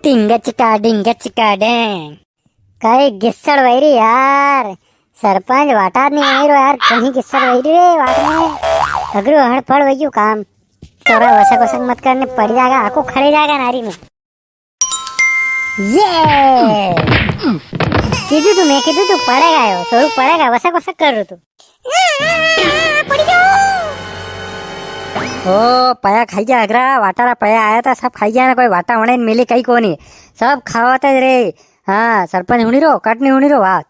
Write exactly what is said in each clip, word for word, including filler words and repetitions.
ढिंग चिका, ढिंग चिका, ढेंग। कई गिस्सड़ वई री यार, सरपंच वाटा नी आई रो यार, कहीं गिस्सड़ वई री रे वाट में। अगरो हड़ फड़ वई काम। थोड़ा वसक वसक मत करने, पड़ जाएगा, आको खड़े जाएगा नारी में। ये कीधु तू, मैं कीधु तू पड़ेगा, यो सोरू पड़ेगा, वसक वसक कर रू तू। पड़ी गयो। ओ, पया खाई गया अगरा, वाटा रा पया आया था, सब खाई गया ना, कोई वाटा होने मिली कई कोनी, सब खावा ज रे। हाँ, सरपंच हुणी रो, कट नी हुणी रो बात।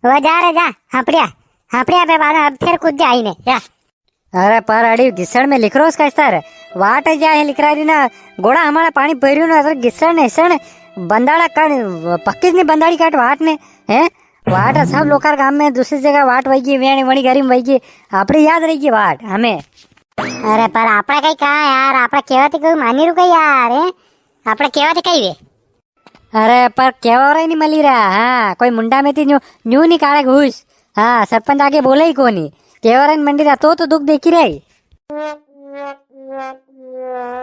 वो जा रे जा, हांपड़िया, हांपड़िया पे बाद में अब फिर कूद जा आई ने, जा। अरे पर अड़ी गिस्सड़ में लिख रो उसका स्तर, वाट जा है लिख रहा री ना, गोड़ा हमारा पानी भरियो ना, अरे गिस्सड़ ने सण बंदाड़ा कर, पक्कीज नी बंदाड़ी काट वाट ने, हैं? वाट सब लोकार गाम में दूसरी जगह वाट वई गी, वेणी वणी गरीम वई गी, आपणे याद रई गी वाट हमें। अरे पर आपणे कई कहा यार, आपणे केवा ती कोई मानी रू कई यार, हैं? आपणे केवा ती कई वे। अरे पर केवा रा ही नी मली रहा, हाँ, कोई मुंडा में ती न्यू, न्यू नी काढ़े घूस। हाँ, सरपंच आगे बोले ही कोनी। केवा रा ही नी मंडी रहा, तो, तो दुख देखी रही।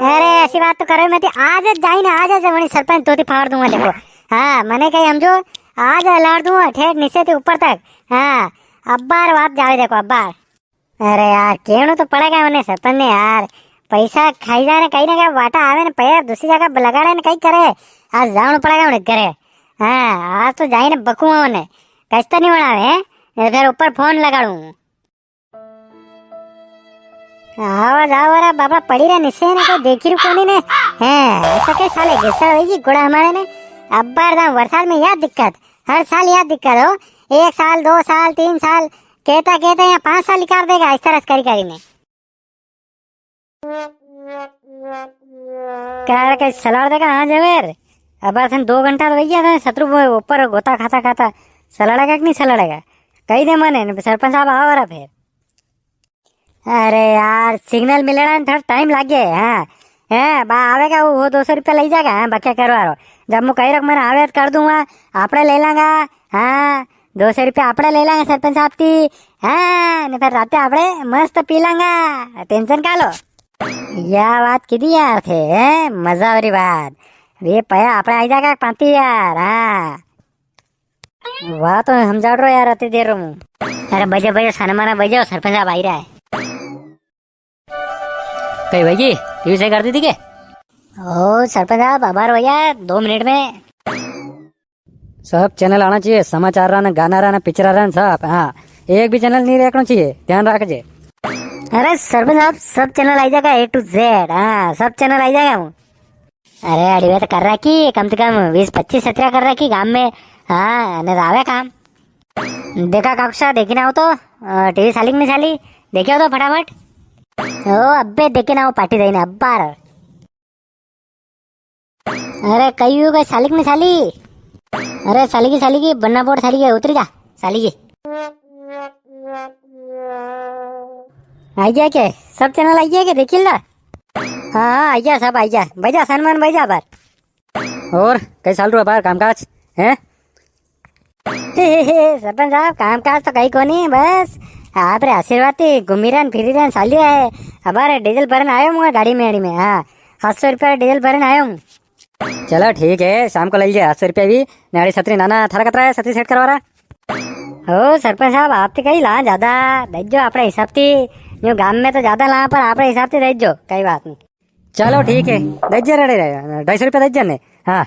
अरे, ऐसी बात तो करो मती, आज जाई ना, आज, आज वणी सरपंच धोती फाड़ दूंगा, देखो। हाँ, मने कई हमजो, आज लाड़ दूंगा, ठेठ नीचे ती ऊपर तक। हाँ, अब्बार बात जावे, देखो, अब्बार। अरे यार, केणो तो पड़ेगा मने सरपंच ने यार, पैसा खाई जाने कई ना कई वाटा आवे ने, पैर दूसरी जगह लगाड़े ने कई करे, आज जावणो पड़ेगा उन्हें घरे। हाँ, आज तो जाई ने बकूंगा उन्हें, कस्ता नी बनावे, हैं? ने फिर ऊपर फोन लगाड़ूं। आवा जावा रा बाबा पड़ी रा निसे ने, कोई देखी रू कोनी ने। हैं, ऐसा के साले गिस्सा होई गी गोड़ा हमारे ने। अब्बार दाम बरसात में या दिक्कत, हर साल या दिक्कत हो। एक साल, दो साल, तीन साल, केता केता या पांच साल निकाल देगा, इस तरह से करी करी ने। कई रे, कई सलाड़ देगा, हाँ जवेर? अब्बार थने दो घंटा तो वई गया था, शत्रु ऊपर गोता खाता खाता सलाड़ेगा कि नी सलाड़ेगा? कई दे मने, सरपंच साहब आवा रा फिर। अरे यार, सिग्नल मिलना में थोड़ा टाइम लागे, हाँ। हैं, बा आवेगा वो, वो दो सौ रुपया लई जाएगा, हाँ, बक्या करवा रो। जब मूं कई रो के मने आवे तो कर दूंगा, आपणे ले लांगा, हाँ, दो सौ रुपया आपणे ले लांगा सरपंच साहब ती, हाँ, ने फिर राते आपणे मस्त पी लांगा, टेंशन का लो। या बात कीधी यार थे, हैं, मजा वाली बात। वे पया आपणे आई जाएगा पाती यार, हाँ। वाह, तो हमजाड़ रो यार, अति देर रो मूं। अरे बजे, बजे, साने माने बजे, सरपंच साहब आई रहा है। कई भाई जी, टीवी सही कर दी थी के? ओ सरपंच साहब, अबार भैया, दो मिनट में। सब चैनल आना चाहिए, समाचार रा ना, गाना रा ना, पिक्चर रा ना, सब। हाँ, एक भी चैनल नी रखना चाहिए, ध्यान रखजे। अरे सरपंच साहब, सब चैनल आई जाएगा, A to Z। हाँ, सब चैनल आई जाएगा। अरे अड़ी वे तो कर रखी, कम से कम बीस पच्चीस छतरिया कर रखी गाम में। हाँ, ने तो आवे काम। देखा काकुसा, देखी ना हो तो, अ, टीवी साली की नी साली, देखियो तो फटाफट। ओ, अबे देखे ना हो पार्टी देने, अब्बार। अरे, कई हुयो के साली की नी साली? अरे, साली की, साली की, बन्ना बोर्ड साली की, उतरी जा, साली की। आई गया के? सब चैनल आई गया के? देखी ला। हाँ, हाँ, आई गया, सब आई गया। बैजा, सनमान, बैजा बार। और कई चाल रू है बार कामकाज, हैं? हे, हे, हे, सरपंच साहब, कामकाज तो कई कोनी, बस आप रे आशीर्वाद थी घूमी रहन, फिरी रहन, चाली रहा है। अबार डीजल भरन आयो हूँ गाड़ी में, गाड़ी में, हाँ, सात सौ रुपया डीजल भरन आयो हूँ। चलो ठीक है, शाम को ले लीजिए सात सौ रुपया भी, नाड़ी छतरी नाना थारा कतरा है, छतरी सेट करवा रहा। ओ सरपंच साहब, आप तो कई ला ज्यादा, दे जो आपणे हिसाब थी, यूं गाम में तो ज्यादा ला, पर आपणे हिसाब थी दे जो, कई बात नी। चलो ठीक है, दे जे रे, ढाई सौ रुपया दे जे ने, हाँ।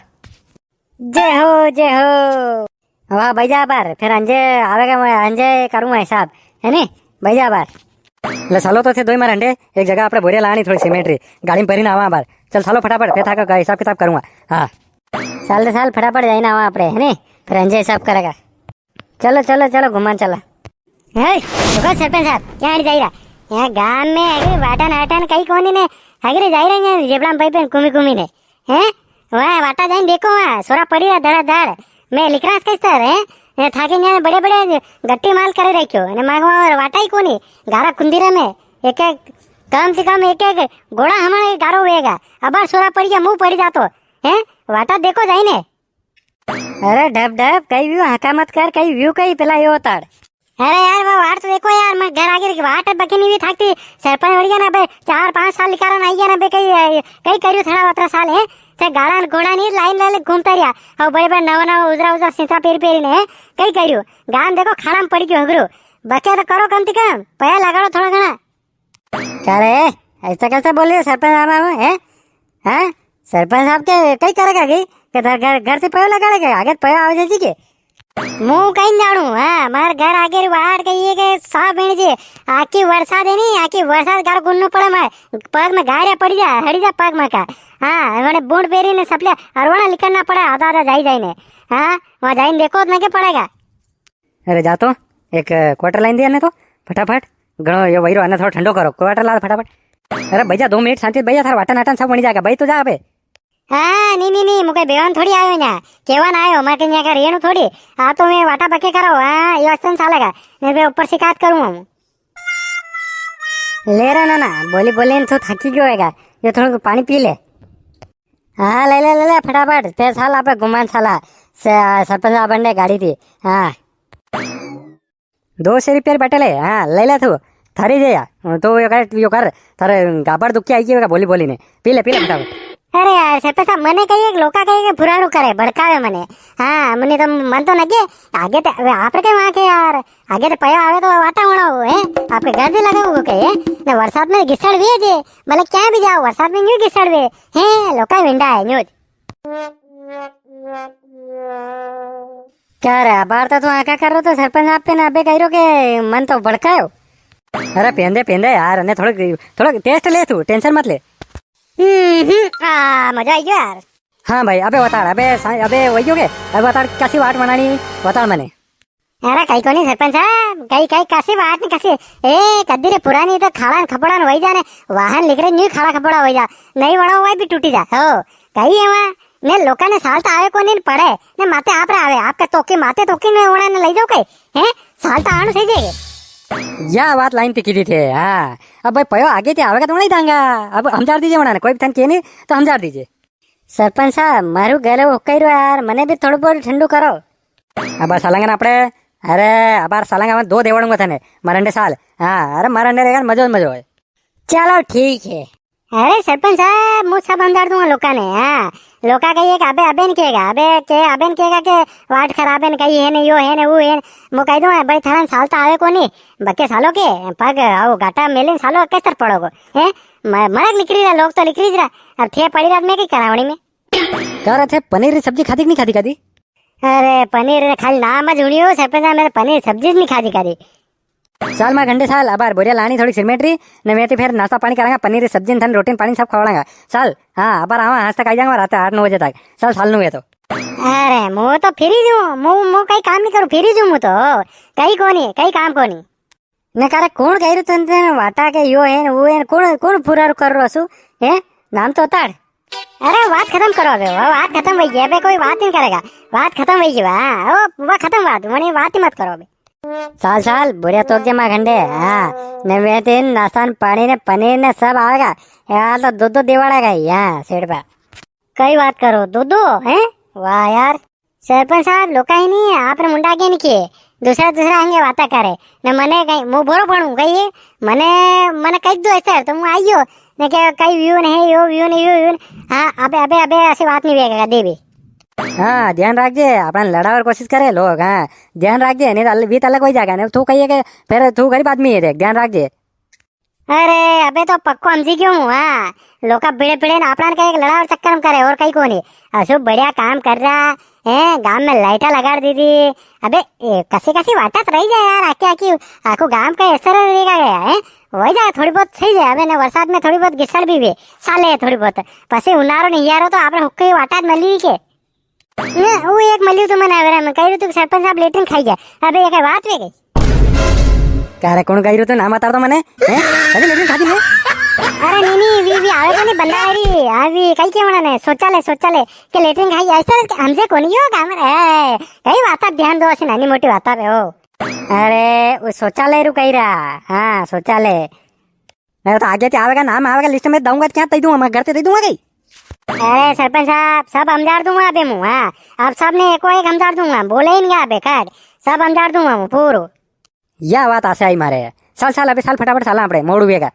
जय हो, जय हो। वाह, बैजा बार, फिर अंजे आवेगा, मैं अंजे करूँगा हिसाब, है नी? बैजा बार। ले, सालो तो थे दो ही मार हंडे, एक जगह आपणे बोरिया लानी थोड़ी सीमेंट री, गाड़ी में भरी ना आवा बार। चल, सालो फटाफट, फिर थाका हिसाब किताब करूँगा। हाँ। साल रे साल फटाफट जाई ना आवा आपणे, है नी? फिर अंजे हिसाब करेगा। चलो, चलो, चलो, घूमन चला। हे, रुको सरपंच साहब, क्या आड़ी जाई रहा? यहाँ गांव में हगरे वाटन आटन कई कोनी ने, हगरे जाई रहे हैं, जेबड़ा में पाइप घूमी घूमी ने। हैं? वहाँ वाटा जाइन देखो, वहाँ सोरा पड़ी रहा धड़ा धड़। मैं लिख रहा कस्तर, हैं? ये थाके यहाँ बड़े बड़े गट्टी माल करे रखियो, ने मांगवा वाटा ही कोनी, गारा कुंदीरा में एक एक, कम से कम एक एक गोड़ा हमारे गारो हुएगा। अबार सोरा पड़ी गया, मुंह पड़ी जातो, हैं? वाटा देखो जाइने। अरे ढप ढप, कई व्यू हाका मत कर, कई व्यू कई पेला यो ताड़। अरे यार, वो वाट तो देखो यार, मैं घर आगे की वाट है, बकी नी भी थाकती। सरपंच बन गया ना बे, चार पांच साल निकालन आई गया ना बे, कई, कई करियो थड़ा अतरा साल है। ते गाड़ा न घोड़ा नी लाइन ले ले घूमता रिया। अब बड़े बड़े नवा नवा उजरा उजरा सीता पेरी पेरी ने, कई करियो। गाम देखो खाड़ा में पड़ी गयो हगरो। बके तो करो कम से कम, पया लगाड़ो थोड़ा घणा। का रे, ऐसा कैसे बोल रहे हो सरपंच साहब, हैं? हैं? सरपंच साहब के कई करेगा की? के घर, घर, घर से पयो लगाड़ेगा, आगे पयो आवे जी के? मु कई नी जाणू, हाँ, मारे घर आगे री वाट कई है के साफ बन जे, आखी बरसात है नी, आखी बरसात गार गुन्नू पड़े मारे, पग में गारिया पड़ी जा, हड़ी जा पग में का। हाँ, वने बूट पेरी ने सपले अरवाना लिकड़ना पड़े, आधा आधा जाई जाई ने। हाँ, वहाँ जाई ने देखो तो नगे पड़ेगा। अरे जा तो, एक क्वार्टर लाइन दिया ने तो, फटाफट। घणो यो वैरो, अने थोड़ो ठंडो करो, क्वार्टर ला फटाफट। अरे भाई जा, दो मिनट शांति से भाई जा, थारा वाटा नाटा सब बनी जाएगा भाई, तो जा अबे। हाँ, नी, नी, नी, मुके बेवान थोड़ी आयो ना, केवान आयो, मैं कहीं का रेणु थोड़ी। आ तो मैं वाटा पक्के करो, हाँ, यो अस्तन सालेगा, नहीं मैं ऊपर शिकायत करूँ हूँ। ले रे ना ना, बोली बोली ने तू थकी गयो होएगा, यो थोड़ा पानी पी ले। हाँ, ले ले, ले ले, फटाफट, ते साल आपे घुमान साला, से, आ, सरपंच साहब ने गाड़ी दी, हाँ। दो सौ रुपया री बटल है, हाँ, ले ले तू, थारी जे या, तू यो कर, यो कर, थारे गाबर दुखी आई गई होगा बोली बोली ने, पी ले, पी ले फटाफट। अरे यार, सरपंच साहब, मने कही एक लोका कही के फुराणू करे, भड़कावे मने, हाँ, मने तो मन तो नगे, आगे ते, अबे आप रे के वहाँ के यार, आगे तो पयो आवे तो वाटा होना हो, हैं? आपके घर से लगा हुआ के, हैं? ने बरसात में घिसड़ भी है जे, भले क्या भी जाओ, बरसात में न्यू घिसड़ भी, हैं? लोका विंडा है, न्यू। क्या रे, अबार तो तू आका कर रो तो सरपंच साहब पे ना अबे कह रो के मन तो भड़कायो। अरे पेंदे, पेंदे यार, अने थोड़ा, थोड़ा टेस्ट ले तू, टेंशन मत ले। हम्म, हम्म, आ, मजा आई गयो यार। हाँ भाई, अबे बताड़, अबे सा-, अबे वही हो गए, अबे बताड़ कैसी वाट बनानी, बताड़ मने। अरे कई कोनी सरपंच साहब, कई, कई कसी वाट नी कसी। ए, कद्दी रे पुरानी तो खाड़ा न खपड़ा न वही जाने, वाहन लिख रे न्यू खाड़ा खपड़ा वही जा, नई वड़ा हुआ भी टूटी जा। हो, कई है वहाँ, ने लोका ने साल तो आवे कोनी न पड़े, ने माते आप रे आवे, आपका तोकी माते तोकी ने उड़ा ने ले जाओ कई, हैं? साल तो आणु सही जे। या बात लाइन पे की दी थे, हाँ। अब भाई पयो आगे ते आवेगा तो उड़ा ही दांगा। अब हमजार दीजे वड़ा ने, कोई भी थन के नी, तो हमजार दीजे। सरपंच साहब, मारू गलो हुकाई रो यार, मने भी थोड़ो बहुत ठंडू करो। अबार सालांगा ना आपड़े, अरे, अबार सालांगा में दो देवड़ूंगा थने, मरंडे साल। हाँ, अरे, मरंडे रहेगा, मजो मजो है। चलो, ठीक है। अरे, सरपंच साहब, मु सब हमजाड़ दूंगा लोका ने, हाँ। लोका कहिए कि अबे, अबे ने कहेगा, अबे के, अबे ने कहेगा कि वाट खराब है ने, कहीं है ने, यो है ने, वो है ने। मु कह दूंगा, भाई, थारा साल तो आवे कोनी, बके सालो के, पग, आओ, गाटा मेले सालो, कैसर पड़ोगो, हैं? म-, मरक लिकरी रहा, लोग तो लिकरी रहा, अब थे पड़ी रात में की करावणी में। कह रहे थे, पनीर री सब्जी खादी कि नी खादी कदी? अरे, पनीर रे खाली नाम ज हुणियो, सरपंच साहब, मैंने पनीर सब्जी ज नी खादी कदी। साल मां घंटे साल, अबार बोरिया लानी थोड़ी सिरमेट री, ने मैं तो फिर नाश्ता पानी करांगा, पनीर री सब्जी ने थन रोटी ने पानी सब खवाड़ांगा। साल, हाँ, अबार आवा, आज तक आई जांगा, रात आठ नौ बजे तक। साल, साल नु है तो। अरे, मु तो फ्री ज हूँ, मु, मु कई काम नी करूँ, फ्री ज हूँ मु तो। कई कोनी, कई काम कोनी। ने कारे कोण कह रहे तंते ने वाटा के यो है ने वो है ने, कोण, कोण फुरार कर रो असु? हैं? नाम तो उतार। अरे बात खत्म करो अबे, वो बात खत्म हुई है, अबे कोई बात नी करेगा। बात खत्म हुई है, हाँ, वो, वो खत्म बात, वणी बात ही मत करो अबे। साल साल, बुरे तो के मां घंटे, हाँ, ने वे तीन नाश्ता ने पानी ने पनीर ने सब आवेगा। यार तो दो दो दिवाड़ा गई, हाँ, सेठ बा। कई बात करो, दो दो, हैं? वाह यार। सरपंच साहब, लोका ही नी है, आपरे मुंडा के नी किए, दूसरा, दूसरा हंगे बाता करे। ने मने कई, मु बोरो पड़ू कई, मने, मने कई दो ऐसा, तो मु आइयो, ने के कई व्यू ने, यो व्यू ने, यो व्यू ने। हाँ, अबे, अबे, अबे, ऐसी बात नी वेगा कदे भी। हाँ, ध्यान राखजे, आपणा लड़ावा री कोशिश करे लोग, हाँ, ध्यान राखजे, नी तो अल-, वीत अलग हो जाएगा, ने तू कहिए के, फिर तू गरीब आदमी है, देख, ध्यान राखजे। अरे, अबे तो पक्को हमजी गयो हूँ, हाँ। लोका भिड़े भिड़े ने आपणा ने कई एक लड़ावा रा चक्कर में करे, और कई कोनी। असु बढ़िया काम कर रहा है, गांव में लाइटा लगाड़ दी थी। अबे, ए, कसी कसी वाटा तो रही जाए यार, आके आकी, आको गांव का ऐसा रहेगा गया है, वही जाए थोड़ी बहुत सही जाए। अबे ने बरसात में थोड़ी बहुत घिसड़ भी हुए, साले थोड़ी बहुत। पसे उनारो नहीं यारो तो आपने हुक्के वाटा मली के। ने, वो एक मल्यू तो मना वेरा में कह रही तू सरपंच साहब लेटरिन खाई गया। अबे, ये क्या बात वे गई? क्या रे, कौन कह रही तू? नाम बता तो मने, हैं? अरे, लेटरिन खाती मैं? अरे, नहीं, नहीं, वी, वी आवे तो नहीं, बंदा आ रही, आ, वी, कई के होना ने, शौचालय, शौचालय, के लेटरिन खाई, ऐसा के हमसे कौन यो काम रे? कई बात आप ध्यान दो, ऐसी नानी मोटी बात पे हो। अरे, वो शौचालय रू कही रहा, हाँ, शौचालय। नहीं तो आगे क्या आवेगा, नाम आवेगा लिस्ट में, दूंगा तो क्या दे दूंगा, मैं घर पे दे दूंगा कई। अरे सरपंच साहब, सब हमजार दूंगा अबे मु, हाँ। अब सब ने एको एक हमजार दूंगा, बोले ही नहीं अबे, खैर, सब हमजार दूंगा मु, पूरो। या बात आसे आई मारे। चाल, चाल, अबे चाल, फटाफट चाल, आपणे मोड़ू वेगा।